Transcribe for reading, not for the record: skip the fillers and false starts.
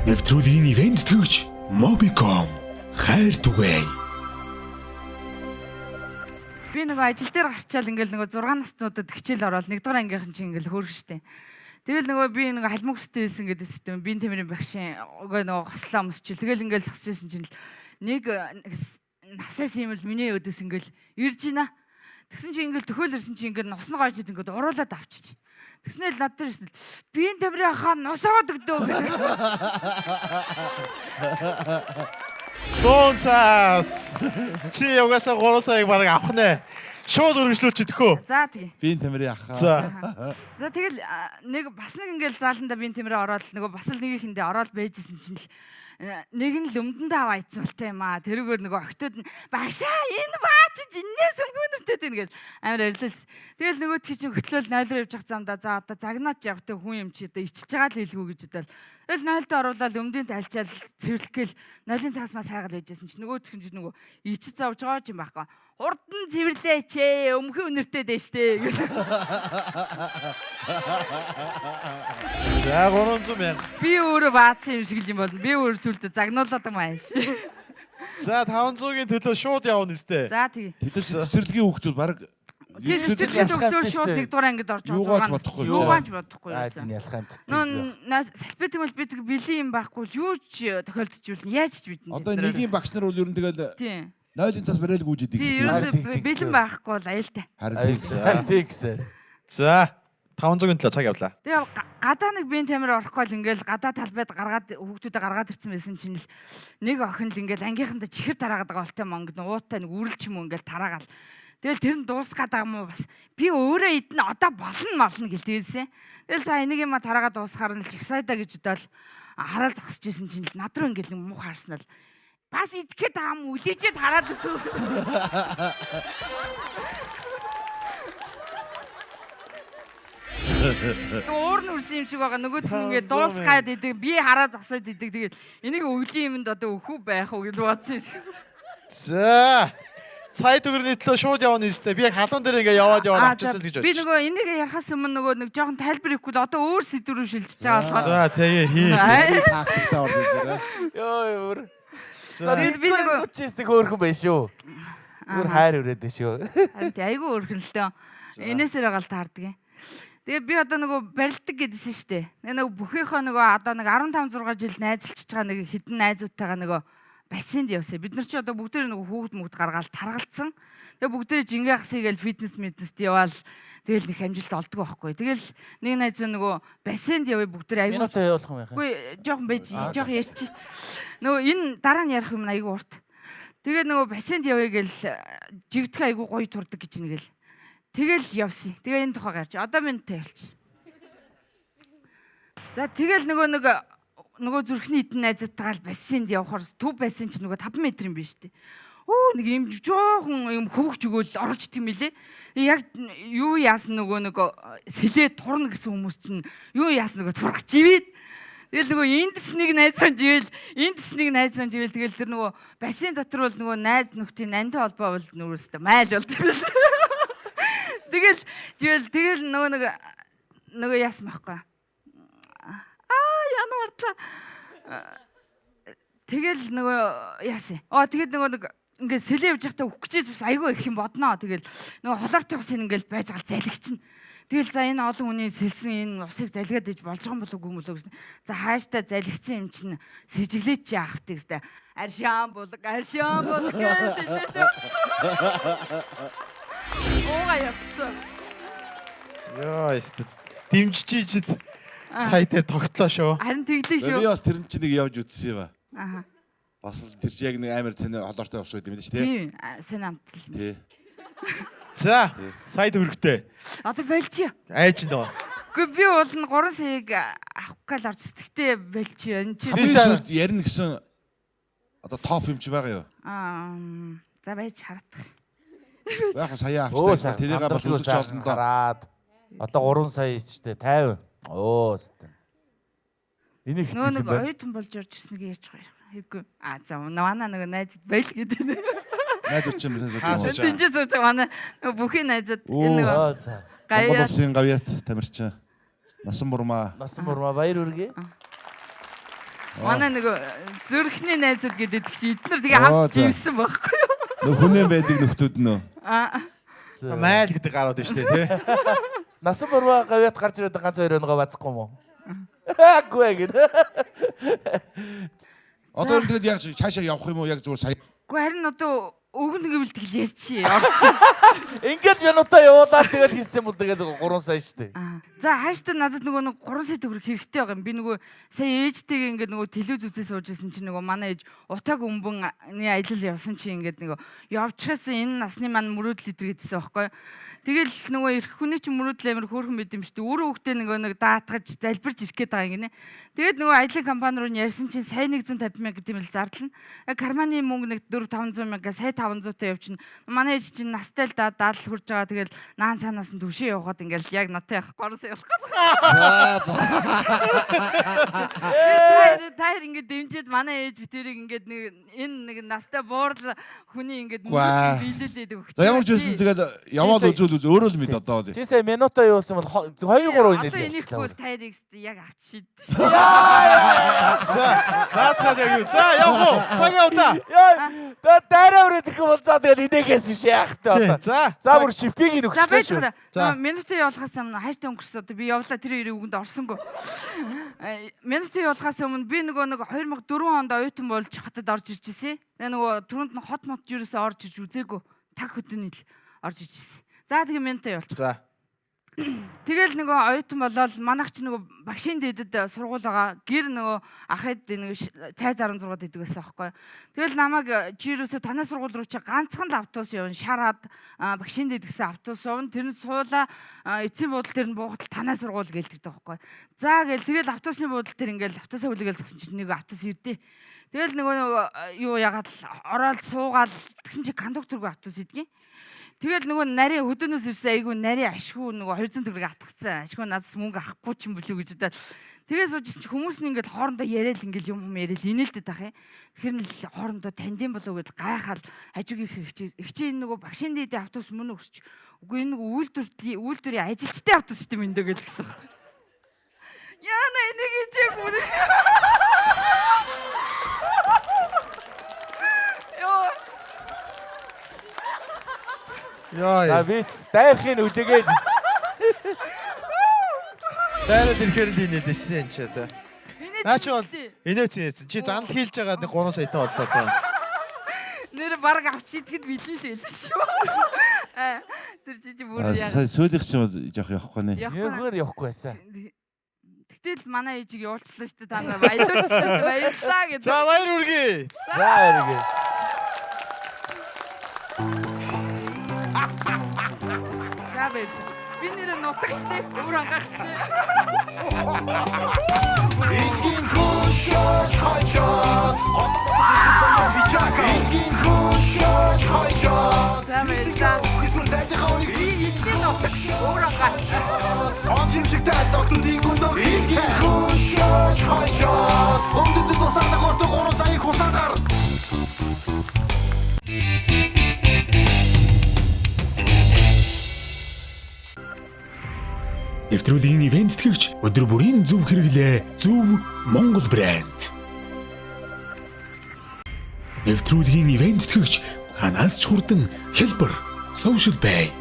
Нэвтрүүлгийн ивент төгч Mobicom хайр түгээй. Би нөгөө ажил дээр гарчаал ингээл нөгөө 6 наснуудад хичээл ороод 1 дугаар ангийнхан чинь ингээл хөөрхөн штэ. Тэгэл нөгөө би нөгөө халимаг хүстэй байсан гэдэг систем биеийн тамирын багшийн нөгөө нөгөө хослоо өмсчил. Тэгэл ингээл зогсож байсан чинь л нэг насаас юм л миний өдөөс ингээл ирж байна. Тэгсэн чинь ингээл төхөөл ирсэн чинь ингээл нусна гойж ингээд уруулаад авчиж. Тэгснээл над дээр ирсэн. Биеийн тамирын хаа нус аваад өгдөө гэх. 100 цаас. Чи угаасаа 3 саяг бараг авах нэ. Шууд өргөжлүүлчих төхөө. За тий. Биеийн тамирын ахаа. За. За тэгэл нэг бас нэг ингээл зааланда биеийн тамираа ороод нөгөө бас л нэгийнхэндээ ороод байжсэн чинь л нэг нь л өмдөндөө аваа ицсэн болтой юм аа. Тэрүүгээр нөгөө октод нь багшаа энэ баач иннээс өмгөөнөртэй тийм гэл амар арилс. Тэгэл нөгөө тхий чинь хөтлөөл 0 руу явж явах замдаа за одоо загнаач явах хүн юм чи одоо ичиж байгаа л хэлгүү гэж бодоод тэгэл 0-д оруулаад өмдийн тайлчаал цэвэрлэх гээл нойлын цаас маа сайгаал байжсэн чинь нөгөө тхэн чинь нөгөө ичиж зовж байгаа юм байхгүй. Хурдан цэвэрлээч ээ өмхөн үнэртэй дээ штэ гэл. За 300 мянга. Би өөрөө баацсан юм шиг л юм болно. Би өөр сүлдө загнуулаад юм ааш. За 500-ийн төлөө шууд явна өстэй. За тий. Тэд нар цэцэрлэгийн хүүхдүүд баг Тэр цэцэрлэгийн төгсөөр шууд нэг дугаар ангид орж байгаа. Юугаач бодохгүй юм чи. Юугаач бодохгүй Аа юусан. тийм ялах амттай. Нөө салбит юм бол бид бэлэн юм байхгүй л юу ч тохиолдож үлнэ. Яаж ч бидэн. Одоо нэгийн багш нар бол ер нь тэгэл Тийм. нойлын цаас барайл гүйж идэг Тийм гэсэн. ерөөсөө Харин тэг бэлэн тэгсэн. байхгүй бол аюултай. Харин тийм. Тэгсэн. За 500-ын төлөө цаг явлаа. Тэгээ гадаа нэг биеийн тамир орохгүй л ингээл гадаа талбайд гаргаад хүүхдүүдээ гаргаад ирсэн байсан чинь л нэг охин л ингээл ангийнхандаа чихэр тараагаад байгаа болтой мөнгө нэг уутай нэг үрэл ч юм уу ингээл тараагаал. Тэгэл тэр нь дуусгаад байгаа юм уу бас би өөрөө идэнэ одоо болно молно гэл тэгэлсэн. Тэгэл за энийг юм а тараагаад дуусахаар нь л чигсайдаа гэж бодоол хараал зогсож исэн чинь л над руу ингээл нэг мух харсан л бас идэхэд байгаа юм үлээчээд хараад өсөө. Уур нь үрсэн юм шиг байгаа. Нөгөөх нь ингээд дуусгаад идэг. Би хараа зогсоод идэг. Тэгээд энийг өвлийн юмд одоо өхүү байх уу гэж бодсон юм шиг. За сая төгрөгийн төлөө шууд явна өстэй. Би яг халуун дээр ингээ яваад яваад Аа, авчихсан за, л гэж Би бодчих. нөгөө энийг ярихаас өмнө нөгөө нэг жоохон тайлбар хийхгүй л одоо өөр сэдв рүү шилжиж байгаа болохоор. За тэгээ хий. Аа, Тактиктай орж ирж байгаа. Йоо өөр. За Тэгээд би нөгөө Чистэг хөөрхөн байх шүү. Өөр хайр өрөөд шүү. Харин тий айгүй өөрхөн л дөө. Энээсээр гал таардаг юм. Тэгээ би одоо нөгөө барилдаг гэдсэн шүү дээ. Нэг нөгөө бүхийнхөө нөгөө одоо нэг 15 6 жил найзалчж байгаа нэг хідэн найзуудтайгаа нөгөө бассейнд явсан. Бид нар чи одоо бүгдээр нөгөө хүүхд мөхд гаргаал таргалцсан. Тэгээ бүгдээр жингээ хасыг гээл фитнес митнест яваал тэгэл нэг амжилт олдог байхгүй. Тэгэл нэг найз минь нөгөө бассейнд явъя бүгдээр айгүй Минутаа явуулах юм яах юм. Үгүй жоохон байж жоохон ярьчих. Нөгөө энэ дараа нь ярих юм айгүй урт. Тэгээ нөгөө бассейнд явъя гэл жигдэх айгүй гоё турдаг гэж нэгэл. Тэгэл явсан. Тэгээ энэ тухай гарч. Одоо минь тавилч. За тэгэл нөгөө нэг нөгөө зүрхний идэн найзуудтайгаа л бассейнд явхаар төв бассейн чинь нөгөө 5 м юм биш үү? Өө нэг юм жоохон юм хөвгч өгөөл орж тийм илээ. Яг юу яасан нөгөө нэг сэлээ турна гэсэн хүмүүс чинь юу яасан нөгөө турах живээд. Тэгэл нөгөө энд ч нэг найз маань живэл, энд ч нэг найз маань живэл тэгэл тэр нөгөө бассейн дотор бол нөгөө найз нөхдийн нантай холбоо бол нүрээстэй майл бол тэгэл. Тэгэл живэл тэгэл нөгөө нэг нөгөө яасан байхгүй. Аа январдлаа. Тэгэл нөгөө яасан. Аа тэгээд нөгөө нэг ингээд сэлээ явж байхдаа үхэх гэж бас айгүй их юм бодноо. Тэгэл нөгөө холоортой ус ингээд байж гал залгична. Тэгэл за энэ олон хүний сэлсэн энэ усыг залгаад иж болж байгаа юм болов уу юм болов гэсэн. За хааштай залгицсан юм чинь сэжиглээч яах вэ гэсэн. Аршаан булаг, аршаан булаг гэж сэлээд явсан. Ууга явцсан. Йоо өстэй. Дэмжиж ичид сая дээр тогтлоо шүү. Харин тэглээ Би шүү. бас тэрэн чинь нэг явж үзсэн юм аа. Аха. Бас л тэр чинь яг нэг амар тань холоортой ус байд юм л шүү дээ. Тийм, сайн амтл. Тий. За сая төгрөгтэй. Одоо болчих. Айж нөө. Үгүй би бол нь 3 саяыг авах гал орж тэгтээ болчих. Энэ чи Хамгийн сүүлд ярина гэсэн одоо топ юм чи байгаа юу? аа за байж харатах. Яг сая Өө авчтай тэрийг бас сайхан үзэж олно доо. Хараад одоо 3 сая шүү дээ 50. Өө өстө. Энийг Нөө хэтгэх нэг юм бэ? оюутан болж орж ирснийг яаж гоё. Хэвгүй. А за манай нөгөө найзад байл гэдэг. Найзууд чинь мэдэн Хаа сууж сууж байгаа. Тэнд чи сууж байгаа манай нөгөө бүхий найзад энэ нөгөө Өө за. Монгол Гавьяат. улсын гавьяат тамирчин. Насан бурмаа. Насан бурмаа баяр хүргэе. Манай нөгөө зүрхний найзууд гэдэг чи эднэр тэгээ Оо, хамт за. живсэн байхгүй юу? Нөх хүнээ байдаг нөхдүүд нөө. Аа. Майл гэдэг гарууд байна шүү дээ, тий. Насан бурмаа гавьяат гарч ирээд ганц хоёр өнгөө бацхгүй юм уу? Үгүй гэнэ. Одоо энэ тэгээд яг цаашаа явах юм уу? Яг зүгээр сая. Гэхдээ харин одоо өгнө гэвэл тэгэл ярьчих. Орчих. Ингээд минутаа явуулаад тэгэл хийсэн бол тэгээд 3 сая шүү дээ. Аа. За хааштай надад нөгөө нэг 3 сая төгрөг хэрэгтэй байгаа юм. Би нөгөө сая ээжтэйгээ ингээд нөгөө телевиз үзээ сууж исэн чинь нөгөө манай ээж утааг өмбөнний аялал явсан чинь ингээд нөгөө явчихсан энэ насны маань мөрөөдөл идэр гэдсэн байхгүй юу. Тэгэл нөгөө эрх хүний чинь мөрөөдөл амар хөөрхөн байд юм шүү дээ. Өөрөө хүүхдээ нөгөө нэг даатгаж залбирч ирэх гээд байгаа юм гинэ. Тэгээд нөгөө аялын компани руу нь ярьсан чинь сая 150 мянга гэдэг юм л зарлана. Карманы мөнгө нэг 4 500 мянга сая 500 та явчихна. Манай ээж чинь настай л да даалал хурж байгаа. Тэгэл наан цаанаас нь түвшээ явахад ингээл яг надтай явах 3 сая болох гэдэг. За за. Та хоёр ингээд дэмжиж манай ээж битэрийг ингээд нэг энэ нэг настай буурл хүний ингээд Гва. мөрөдөл биелүүлээд өгч. За ямар ч байсан тэгээд яваад Чи сая- үзүүл үз өөрөө л мэд одоо. Чи сая минутаа явуулсан бол 2 3 Одоо инээд энийхгүй ярьчихлаа. та хоёрыг яг авч шийдсэн. За, наадхаад яг юу. За, явах уу? Цаг явлаа. Яа, та дараа өрөөдөх юм бол за тэгэл инээхээс биш яах вэ одоо. За. За бүр шипийг За нөхчлөө байж шүү. байгаа. За. Минутын явуулахаас өмнө хайртай өнгөрсөн одоо би явлаа тэр хоёрын үгэнд орсонгүй. Минутын явуулахаас өмнө би нөгөө нэг 2004 онд оюутан болж хотод орж ирж ирсэн. Тэгээ нөгөө түрүүнд нь хот мот юусоо орж ирж үзээгүй. Таг хөдөний л орж ирж ирсэн. За тэгээ минутаа явуулчих. За. Тэгэл нөгөө оюутан болоод манайх ч нөгөө багшийн дэдэд сургууль байгаа. Гэр нөгөө ахад нэг цай 16 идэг байсан аахгүй. Тэгэл намайг чи юусоо танай сургууль руу чи ганцхан л автобус явна. Шараад багшийн дэд гэсэн автобус явна. Тэр нь суула эцсийн буудлын тэр нь буухад л танай сургууль гэлдэг байхгүй. За гэл тэгэл автобусны буудлын тэр ингээл автобусаа хүлээгээл зогсон чинь нэг автобус ирдээ. Тэгэл нөгөө юу ягаад л ороод суугаал тэгсэн чи кондукторгүй автобус идэгин. Тэгэл нөгөө нарийн хөдөөнөөс ирсэн айгүй нарийн ашгүй нөгөө 200 төгрөг атгцсан. Ашгүй надаас мөнгө авахгүй ч юм болов гэж бодоод. Тэгээ сууж ирсэн чи хүмүүс нь ингээл хоорондоо яриад ингээл юм юм яриад инээлдэд ах юм. Тэгэхээр нь л хоорондоо тандин болов гэдэл гайхаал хажуугийн хичээ энэ нөгөө багшийн дээдээ автобус мөн өсч. Үгүй энэ нөгөө үйлдвэртлийн үйлдвэрийн ажилчтай автобус шүү дээ мэндэ гэл гэсэн. Яна энийг хичээг бүр. Йоо. За Йоо. би ч дайрхын үлээгээд. Дайраад ирэхээр л инээд шсэн энэ чи одоо. Инээд Наа чи бол инээдсэн. инээц инээц. Чи занал хийлж байгаа нэг 3 саятай боллоо доо. Нэр баг авч идэхэд бэлэн л байлаа шүү. Аа, Тэр чи чи бүр яа. Сая сөөлих чинь бол жоох явахгүй нэ. Юугаар явахгүй байсан. Гэтэл манай ээжийг явуулчлаа шүү дээ та нар баярлалаа шүү дээ баярлалаа гэдэг. За, баяр хүргэе. За баяргээ. За баярлалаа. Би нэр нутаг шүү дээ. Өөр ангаах шүү дээ. Эдгийн хөшөөж хожоод Эдгийн хөшөөж хожоод За баярлалаа. Эсвэл дайжихаа өрийг Би нутаг өөр ангаах. Он жимшигтэй доктодын өнөө Эдгийн хөшөөж хожоод Өмдөд тусаад горт 3 сая хусаад гар. Нэвтрүүлгийн ивент тэтгэгч өдөр бүрийн зөв хэрэглээ зөв Монгол брэнд. Нэвтрүүлгийн ивент тэтгэгч ханаас ч хурдан хэлбэр Social Pay.